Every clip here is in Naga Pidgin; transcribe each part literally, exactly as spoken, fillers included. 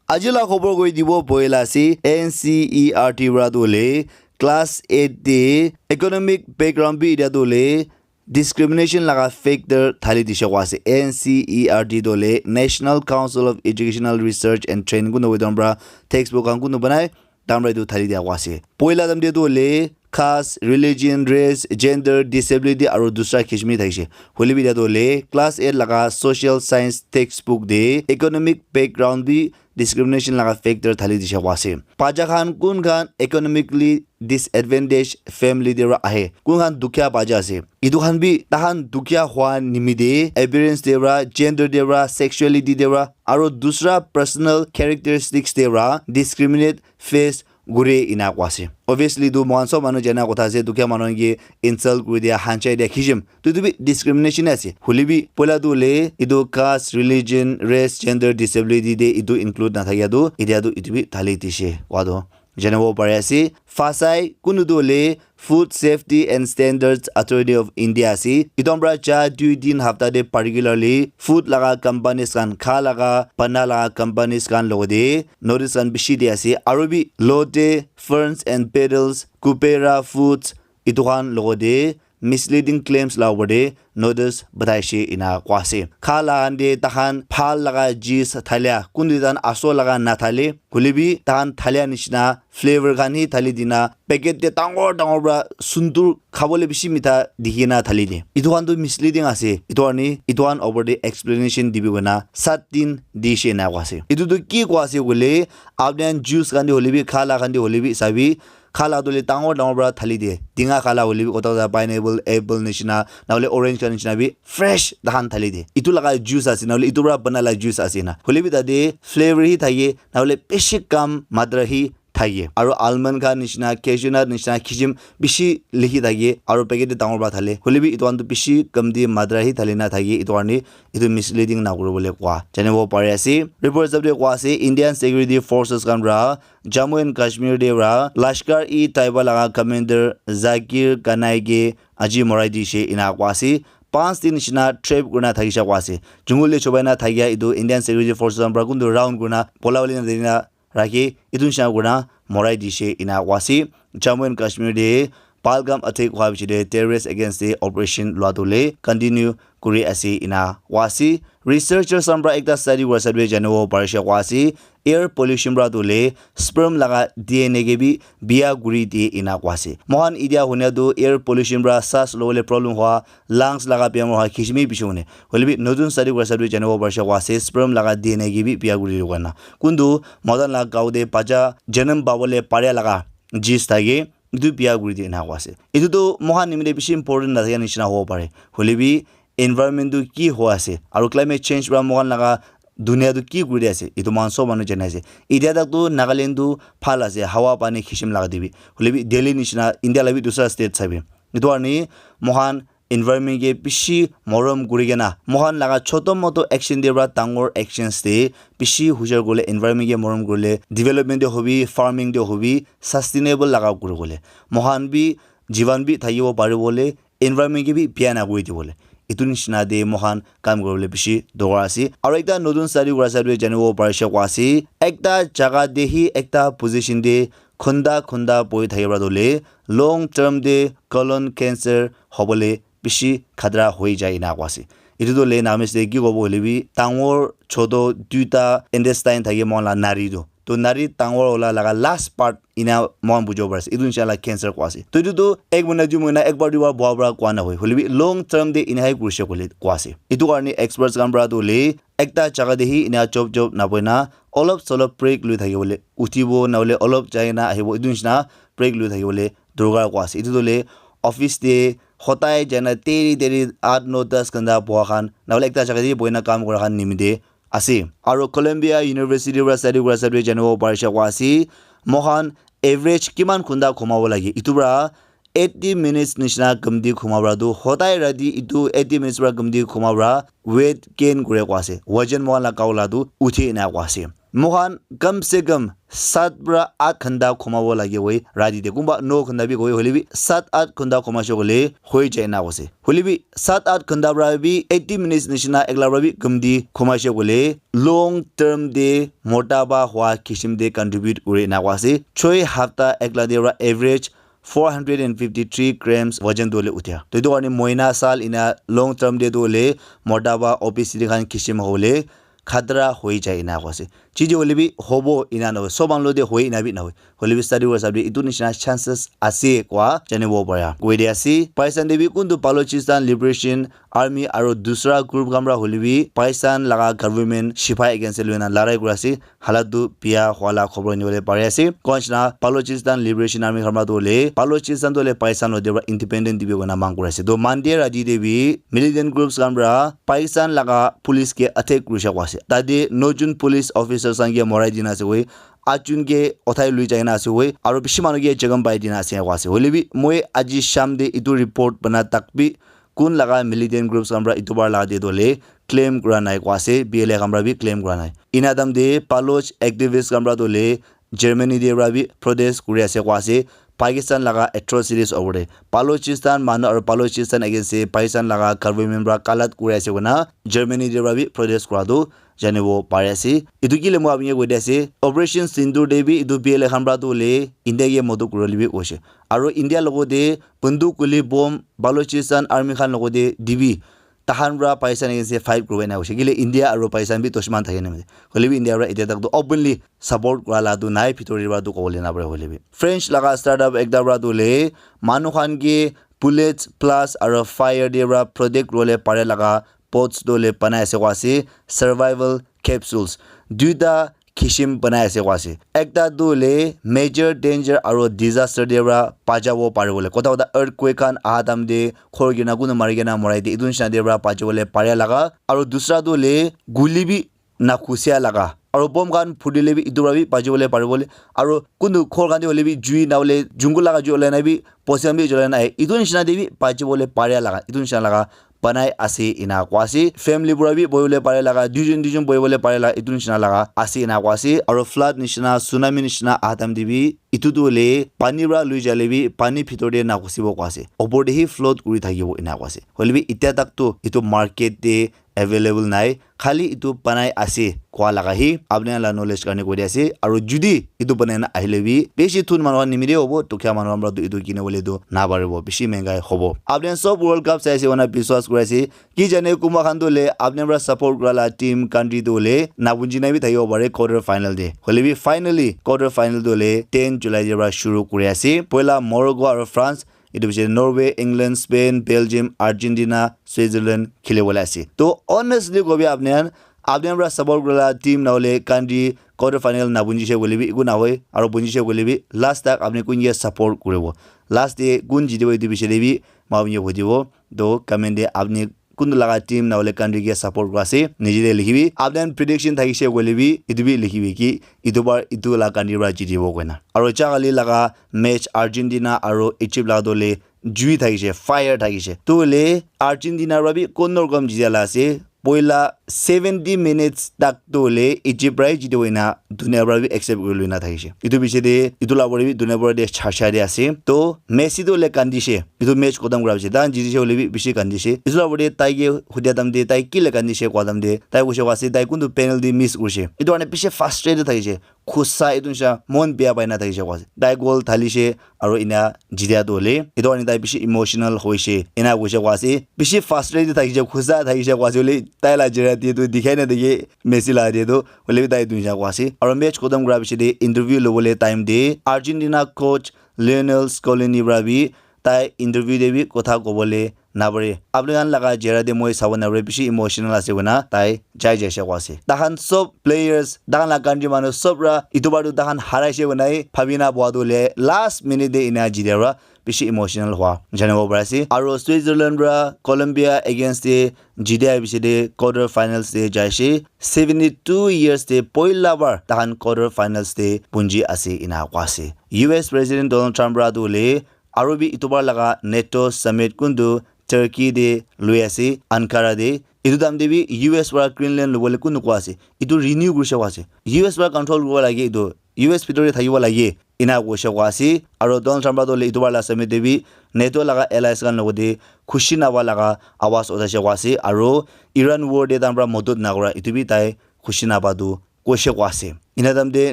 Aji la khobor koi dibo boila ase, N C E R T para tu hoile class eight te economic background bi etia tu hoile discrimination laga factor thali dishe koa ase. N C E R T tu hoile National Council of Educational Research and Training kunu wedan para textbook khan kunu banai tamra etu thali dia koa ase. Poila tam te tu hoile caste, religion, race, gender, disability aru dusra kishmi thakishe. Hoile bi etia tu hoile class eight laga social science textbook te economic background bi discrimination laga factor thali dishe koa ase. Bacha khan kun khan economically disadvantaged family te para ahe, kun khan dukhia bacha ase, etu khan bi tahan dukhia hua nimite appearance te para, gender te para, sexuality te para aru dusra personal characteristics te para discriminate face gure ena koa ase. Obviously tu mohan sob manu jana kotha ase, dukhia manu ke insult kuri dia, hanchai dia, khishim, tu etu bi discrimination ase. Hoile bi poila tu hoile etu caste, religion, race, gender, disability te etu include na thakia tu etia tu etu bi thali dishe koa tu janibo pari ase. Fasai kunu tu hoile Food Safety and Standards Authority of India ase. Etu khan para cha dui din hafta te particularly food laga companies khan, kha laga, bana laga companies khan logote notice khan bishi di ase. Aru bi Lotte, Ferns and Petals, Kupera Foods, etu khan logote misleading claims la opor te notice bataishe ena koa ase. Kha la khan te tahan phal laga juice thalia, kuntu tahan asol laga nathale, hoile bi tahan thalia nishina flavor khan hi thali dina, packet te dangor dangor para sundur khabole bishi mitha dikhi na thali de. Etu khan tu misleading ase. Etu karne etu khan opor te explanation dibi koina sat din dishe ena koa ase. Etu tu ki koa ase koile, apni khan juice khan te hoile bi, kha la khan te hoile bi, sabi, kha la tu hoile dangor dangor para thali de. Dinga kha la hoile bi kota kota pineapple, apple nishina, na hoile orange khan nishina bi fresh tahan thali de. Etu laga juice ase, na hoile etu para bana la juice ase na. Hoile bi tate flavor hi thake, na hoile bishi kam matra hi thake. Aru almond khan nishina, cashew nut nishina, khijim bishi likhi thake. Aru packet te dangor para thale. Hoile bi etu khan tu bishi kam di matra hi thali na thake. Etu karne etu misleading na kuribole koa janibo pari ase. Report hisab te koa ase, Indian Security Forces khan para Jammu and Kashmir te para Lashkar-e-Taiba laga commander Zakir Kanai ke aji morai dishe ena koa ase. Panch din nishina trap kurina thakisha koa ase. Jungle te chobai na thakia etu Indian Security Forces khan para kuntu round kurina bola bole na dina rakhi, etu nishina kurina morai dishe ena koa ase. Jammu and Kashmir te Pahalgam attack hua piche te terrorist against te operation lua tu le continue kuri ase ena koa ase. Researchers khan para ekta study kura hisab te janibo parishe koa ase, air pollution para tu le sperm laga D N A ke bi biya kuri diye ena koa ase. Mohan etia hunia tu air pollution para saas lobole problem hua, lungs laga bemar hua, kishimi bishi hune. Hoile bi notun study kura hisab te janibo parishe koa ase, sperm laga D N A ke bi biya kuri diye koina. Kuntu mohan laga gao te bacha janam pabole paria laga jis thake, etu biya kuri diye ena koa ase. Etu tu mohan nimite bishi important nathakia nishina hobo pare. Hoile bi environment tu ki hoi ase, aru climate change para mohan laga dunia tu ki kuri ase, etu mohan sob manu jani ase. Etia tak tu Nagaland tu bhal ase, hawa pani kishim laga te bi. Hoile bi Delhi nishina India la bi dusra state sabi. Etu karne mohan environment ke bishi morom kuri kena, mohan laga choto moto action te para dangor actions te bishi hujar kule environment ke morom kurile development te hobi, farming te hobi, sustainable laga kuri kule mohan bi jivan bi thakibo pari bole, environment ke bi biya na kuri dibole. Etu nishina te mohan kam kuribole bishi dorkar ase. Aru ekta notun study kura hisab te janibo parishe koa ase, ekta jaga te hi ekta position te khunda khunda bohi thaki para tu le long term te colon cancer hobole bishi khatra hoi jai ena koa ase. Etu tu le Nagamese te ki kobo hoile bi dangor choto duita intestine thake mohan la nari tu. To nari dangor hola laga last part ena mohan bujibo pari ase. Etu nishina la cancer koa ase. To etu tu ek mahina, dui mahina, ek bar, dui bar boha para koa nahoi. Hoile bi long term te ena hai kurishe koile koa ase. Etu karne experts khan para tu hoile ekta jaga te hi ena chop chop nabohi na olop solop break lui thaki bole, uthibo na hoile olop jai na ahibo, etu nishina break lui thaki bole dorkar koa ase. Etu tu hoile office te hodai jai na deri deri aat, no, das ghanta boha khan, na hoile ekta jaga te bohi na kam kura khan nimite ase. Aru Columbia University para study kura hisab te janibo parishe koa ase, mohan average kiman ghanta ghumabo lage, etu para eighty minutes nishina kamti ghuma para tu hodai rati etu eighty minutes para kamti ghuma para weight gain kure koa ase, wajan mohan laga ola tu uthi ena koa ase. Moikhan kam se kam sat pra at ghanta khumabo lage hoi, rati te kunba no ghanta bi hoi, hoile bi sat at ghanta khuma she koile hoi jai na koise. Hoile bi sat at ghanta pra bi eighty minutes nishina ekla pra bi kumti khuma she koile long term te motaba hua kishim te contribute kuri na koise. Choi hafta ekla te pra average four hundred and fifty three grams wajan tu hole uthia. To etu karne moina sal ina long term te tu hole motaba obesity khan kishim hole khatra hoi jai ina koise. Chi chi hole bi hobo ina nohoi. Sob manu lo te hoi ina bi nohoi. Hole bi study kora hisab te etu nishina chances ase koa janibo para. Koi de ase. Pakistan te bi kuntu Balochistan Liberation Army aro dusra group khan para hole bi Pakistan laga government sipai against te loina larai kuri ase. Halat tu bia hua la khobor nibole pari ase. Koa nishina Balochistan Liberation Army khan para tu hole Balochistan tu hole Pakistan lo te para independent dibi koina mang kuri ase. To Monday rati te bi militant groups khan para Pakistan laga police ke attack kuri sha koa ase. Tate nojun police officers khan ke morai dina ase koi. Atjun ke uthai lui jai na ase koi. Aro bishi manu ke jakham pai dina ase koa ase. Hole bi moi aji sham te etu report bana tak bi kun laga militant groups khan para etu bar laga te tu hole claim kura nai koa ase, B L A khan para bi claim kura nai. Ina time te Baloch activist khan para tu hole Germany te para bi protest kuri ase koa ase, Pakistan laga atrocities over te. Balochistan manu aro Balochistan against te Pakistan laga government para galat kuri ase koina Germany te para bi protest kura tu janibo pari ase. Etu kile moi apni ke koi di ase, Operation Sindoor te bi etu B L A khan para tu hole India ke modot kuri bole bi koise. Aro India logot te banduk guli bomb Balochistan army khan logot te dibi tahan para Pakistan against te fight kuribo ena koise. Kile India aro Pakistan bi dushman thake na. Hole bi India para etia tak tu openly support kura la tu nai, bhitor te para tu kobole na pare hole bi. French laga startup ekta para tu hole manu khan ke bullets, blast aro fire te para protect kuribole pare laga pods tu hole banai ase koa ase, survival capsules. Duita kishim banai ase koa ase. Ekta tu hole major danger aro disaster te para bachabo pare bole. Kotha kotha earthquake khan aha time te khor kena kunu mari kena morai de. Etu nishina te para bachibole pare laga. Aro dusra tu hole guli bi na khusia laga. Aro bomb khan phutile bi etu para bi bachibole pare bole. Aro kuntu ghor khan te hole bi jui na hole jungle laga jui olai na bi poisa bi jolai na ahe. Etu nishina te bi bachibole pare laga. Etu nishina laga banai ase ena koa ase. Family para bi bohibole pare laga, duijon duijon bohibole pare laga, etu nishina laga ase ena koa ase. Aro flood nishina, tsunami nishina aha time te bi etu tu hole pani para lui jale bi pani bhitor te na ghusibo koa ase. Opor te hi float kuri thakibo ena koa ase. Hole bi etia tak tu etu market te available nai, khali etu banai ase koa laga hi apni khan la knowledge karne koi di ase. Aro judi etu banai na ahile bi bishi thun manu khan nimite hobo, dukhia manu khan para tu etu kine bole tu na paribo, bishi mengai hobo. Apni khan sob World Cup sai ase koina biswas kuri ase, ki jane kunba khan tu hole apni khan para support kura la team country tu hole na bunji na bi thakibo pare quarter final te. Hole bi finally quarter final tu hole ten July te para shuru kuri ase. Poila Morocco aro France, etu piche Norway, England, Spain, Belgium, Argentina, Switzerland khele bole ase. To honestly kobi apni khan, apni khan para support kura la team na hole country quarter final na bunji she koile bi eku na hoi, aro bunji she koile bi last tak apni kun ke support kuribo. Last te kun jitibo etu piche te bi moi apni ke hudi bo. To comment te apni kuntu laga team na hole country ke support kura ase, nije te likhibi. Apni khan prediction thakishe koile bi, etu bi likhibi ki etu bar etu la country para jitibo koina. Aro cha kali laga match Argentina aro Egypt laga tu hole jui thakishe, fire thakishe. Tu hole Argentina para bi kono rokom jitia la ase. Poila seventy minutes tak tu hole Egypt para jitibo ena dunia para bi accept kuri loina thakishe. Etu piche te, etu la pore bi dunia para te chacha de ase. To Messi tu hole kandishe. Etu match khotom kura piche, tai khan jitishe hoile bi bishi kandishe. Etu la pore tai ke hudia time te, tai kile kandishe koa time te, tai koishe koa ase, tai kuntu penalty miss kurishe. Etu karne bishi frustrated thakishe. Khusa etu nisha mon bia pai na thakishe koa ase. Tai goal dhalishe aro ena jitia tu hole. Etu karne tai bishi emotional hoishe. Ena koishe koa ase. Bishi frustrated thakishe, khusa thakishe koa ase hoile tai la chehra te tu dikhai na thake Messi la te tu. Hoile bi tai etu nisha koa ase. Aro match khotom kura piche te interview lobole time te Argentina coach Lionel Scaloni para bi tai interview te bi kotha kobole napare. Apni khan laga chehra te moi sabo napare, bishi emotional ase koina tai jai jaise koa ase. Takhan sob players, takhan la country manu sob ra etu bar tu takhan haraise koina he bhabi na boa tu hole last minute te ena jitia para bishi emotional hua janibo pari ase. Aro Switzerland para Colombia against te jitia piche te quarter finals te jaise. Seventy two years te poila bar takhan quarter finals te punji ase ena koa ase. U S President Donald Trump para tu hole aro bi etu bar laga NATO summit kuntu Turkey te lui ase, Ankara te. Etu time te bi U S para Greenland lobole kunu koa ase. Etu renew kurishe koa ase. U S para control kuribo lage etu. U S bhitor te thakibo lage. Ena koishe koa ase. Aro Donald Trump para toh hoile etu bara la summit te bi NATO laga allies khan logote khushi napa laga awaz uthaishe koa ase. Aro Iran war te tahan para modot nakura. Etu bi tai khushi napa tu koishe koa ase. Ena time te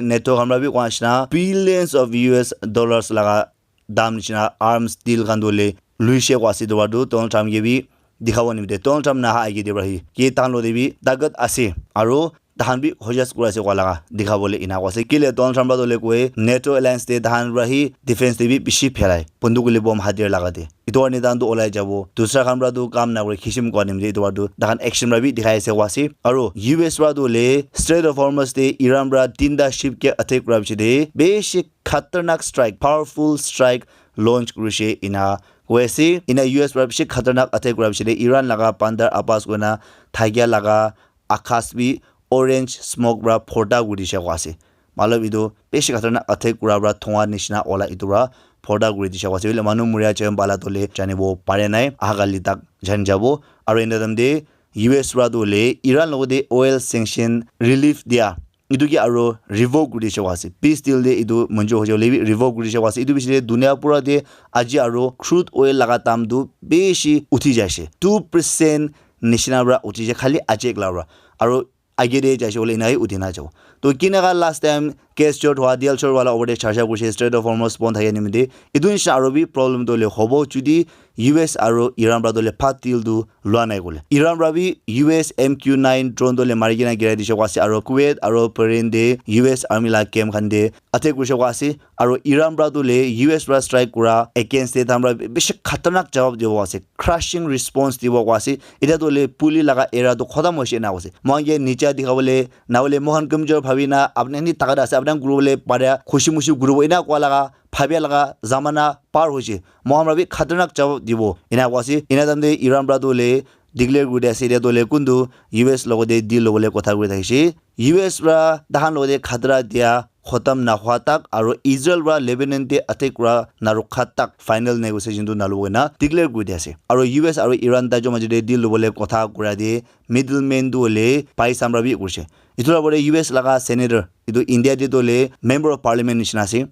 NATO khan para bi koa nishina billions of U S dollars laga dam nishina arms deal khan tu hoile luishe koa ase. Etu para tu Donald Trump ke bi dikhabo nimite, Donald Trump naha age te para hi ke tahan lo te bi takat ase. Aro tahan bi hojas kura ase koa laga dikhabole ena koa ase. Kile Donald Trump para toh hoile koi NATO alliance te tahan para hi defense te bi bishi phelai. Bunduk hoile bom hatir laga te. Etu karne tahan tu olai jabo. Dusra khan para tu kam na kore khichim koa nimite etu para tu tahan action para bi dikhai ase koa ase. Aro U S para tu hoile Strait of Hormuz te Iran para tinta ship ke attack kura piche te bishi khatarnak strike, powerful strike launch kurishe ena koi ase. Ena U S para bishi khatarnak attack kura piche te Iran laga Bandar Abbas koina thakia laga akas bi orange smoke para phorta kuri dishe koa ase. Matlab etu bishi khatarnak attack kura para dhua nishina ola etu para phorta kuri dishe koa ase. Hoile manu muria jai bala toh hoile janibo pare nai. Aha kali tak jani jabo. Aro ena time te U S para toh hoile Iran logote oil sanction relief dia etu ke aro revoke kuri dishe koa ase. Peace deal te etu manjur hoise hoile bi revoke kuri dishe koa ase. Etu piche te dunia pura te aji aro crude oil laga dam tu bishi uthi jaise. Two percent nishina para uthi jai khali aji ekla para. Aro age te jaise koile ena hi uthi na jabo. To kinaka last time gas short hua, diesel short wala over te charcha kurishe, Strait of Hormuz bon thake nimite. Etu nishina aro bi problem toh hoile hobo judi U S aro Iran para toh hoile bhat deal tu lua nai koile. Iran para bi U S M Q nine drone toh hoile mari kena girai dishe koa ase aro Kuwait aro Bahrain te U S army la camp khan te attack kurishe koa ase aro Iran para toh hoile U S para strike kura against te tahan para bishi khatarnak jawab dibo ase, crushing response dibo koa ase. Etia toh hoile puli laga era toh khotom hoise ena koise. Moikhan ke nicha dikhabole na hoile moikhan kamjor bhabi na apni ni takat ase apni khan kuribole pare khushi mushi kuribo ena koa laga bhabia laga zamana par hoise. Moikhan para bi khatarnak jawab dibo ena koa ase. Ena time te Iran para toh hoile declare kuri dia ase etia toh hoile kuntu U S logote deal lobole kotha kuri thakishe. U S para tahan logote khatra dia khotom nahua tak aro Israel para Lebanon te attack kura narukha tak final negotiation tu nalobo koina declare kuri dia ase. Aro U S aro Iran taijon majo te deal lobole kotha kura te middleman tu hoile Pakistan para bi kurishe. Etu la pore U S laga senator, etu India te tu hoile member of parliament nishina ase.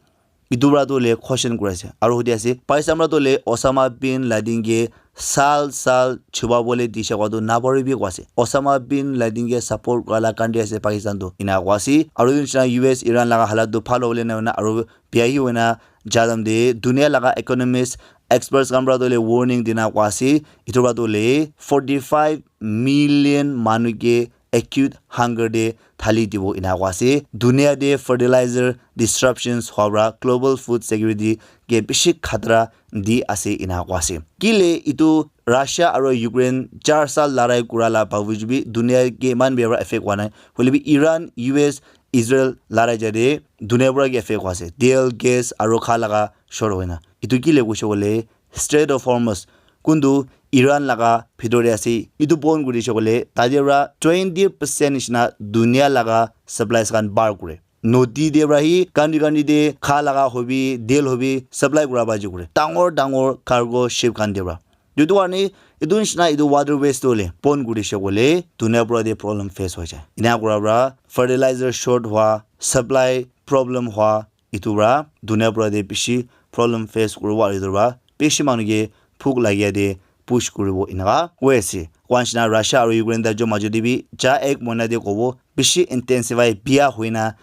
Etu para tu hoile question kuri ase. Aro hudi ase, Pakistan para tu hoile Osama bin Laden ke sal sal chuba bole di shakwa tu napari bi koa ase. Osama bin Laden ke support kura la country ase Pakistan tu. Ena koa ase. Aro etu nishina U S Iran laga halat tu bhal hobole na hoina aro bia hi hoina jadam de dunia laga economist experts khan para tu hoile warning dina koa ase. Etu para tu hoile forty five million manu ke acute hunger de thali dibo ena koa ase. Dunia de fertilizer disruptions hwa para global food security ke bishi khatra di ase ena koa ase. Kile etu Russia aro Ukraine char sal larai kura la bavuj bi dunia ke iman bia para effect hwa nai. Hoile bi Iran, U S, Israel larai jade dunia pura ke effect hwa ase. Teal, gas aro kha laga short hoina. Etu kile koise koile Strait of Hormuz kuntu Iran laga bhitor de ase. Etu bon kuri dishe koile tate para twenty percent nishina dunia laga supplies khan bar kure. Nodi de para hi country country de kha laga hobi, teal hobi supply kura ba ji kure. Dangor dangor cargo ship khan de para. Etu karne etu nishina etu waterways tu hoile bon kuri dishe koile dunia pura de problem face hoi jai. Ena kura para fertilizer short hwa, supply problem hwa, etu para dunia pura de bishi problem face kuribo aro etu para bishi manu ke bhuk lagia de push kuribo eneka koi ase. Koa nishina Russia aro Ukraine taijon majo de bi ja ek mohina de kobo bishi intensify bia hoina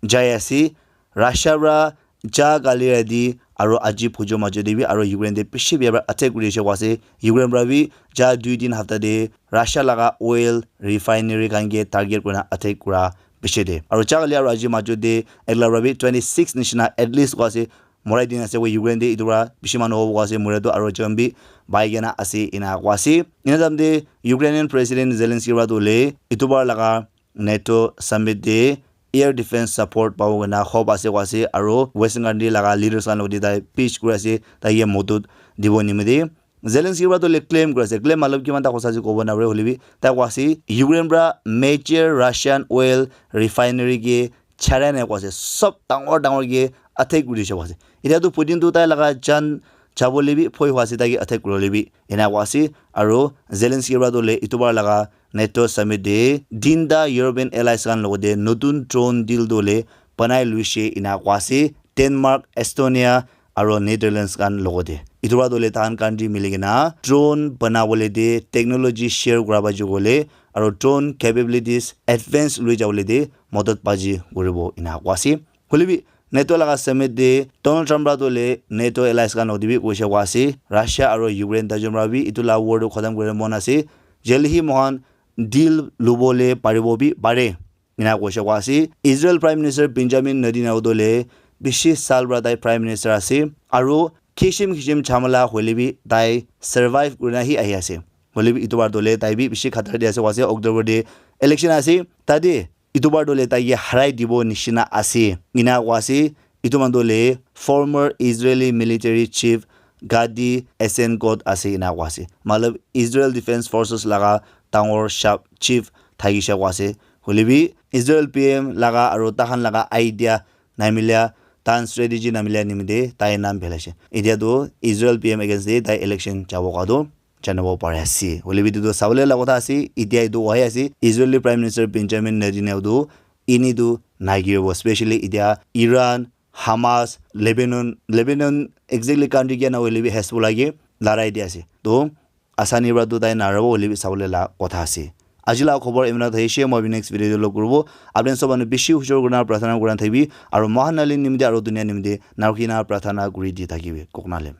jai ase. Russia para ja kali rati aro aji phujo majo de bi aro Ukraine de bishi bia para attack kuri dishe koa ase. Ukraine para bi ja dui tin hafta de Russia laga oil refinery khan ke target kurina attack kura bishi de. Aro ja kali aro aji majo de ekla para bi twenty six nishina at least koa ase. Morai din ase ko Ukraine de etu para bishi manu hobo koa ase. Morai tu aro jam bi bai kena ase ena koa ase. Ena time de Ukrainian President Zelensky para tu hoile etu bar laga NATO summit de air defense support pabo koina hope ase koa ase aro Western country laga leaders khan logte tai pitch kuri ase tai ke modot dibo nimite. Zelensky para tu hoile claim kuri ase, claim matlab kiman ta hosa ase kobo na pare hoile bi tai koa ase Ukraine para major Russian oil refinery ke charai nai koa ase, sob dangor dangor ke attack kuri dishe koa ase. Etia tu Putin tu tai laga jan jabo le bi phoi hwa ase tai ke attack kuri le bi ena koa ase aro Zelensky para tu hoile etu bar laga NATO summit te tinta European allies khan logote notun drone deal dole banai luishe ena koa ase Denmark, Estonia aro Netherlands khan logote. Itu para dole tahan country mili kena drone banabole de technology share kura baji kole aro drone capabilities advance lui jabole de modot baji kuribo ena koa ase. Hoilebi NATO laga summit te Donald Trump para dole NATO allies khan logote bi koishe koa ase Russia aro Ukraine tajun para bi itu la war tu khatam kuribo mon ase. Jaldi hi mohan deal lubole paribo bi pare ena koishe koa ase. Israel Prime Minister Benjamin Netanyahu dole bishi sal para tai Prime Minister ase aro kishim kishim jhamala hoilebi tai survive kurina hi ahi ase. Hoilebi itu bar dole tai bi bishi khatar di ase koa ase October te election ase tate itu bar dole tai ke harai dibo nishina ase ena koa ase. Itu manu le former Israeli military chief Gadi Eisenkot ase ena koa ase. Matlab Israel Defense Forces laga dangor sharp chief thakishe koa ase. Hoilebi Israel P M laga aro tahan laga idea namilia, tahan strategy namilia nimite tai nam phelaishe. Etia tu Israel P M against te tai election jabo koa tu janabo pari ase. Hoilebi etu tu sabole la kotha ase. Etia etu ohi ase Israeli Prime Minister Benjamin Netanyahu tu ini tu nai kiribo, especially etia Iran, Hamas, Lebanon, Lebanon exactly country kia na hoilebi Hezbollah ke larai di ase. To asani para tu tai narabo hoilebi sabole la kotha ase. Aji la khobor emna thaishe, moi next video te log kuribo. Apni sob manu bishi hujor kurina prarthana kurina thakibi aro mohan nali nimite aro dunia nimite narukina prarthana kuri di thakibi. Koknalem.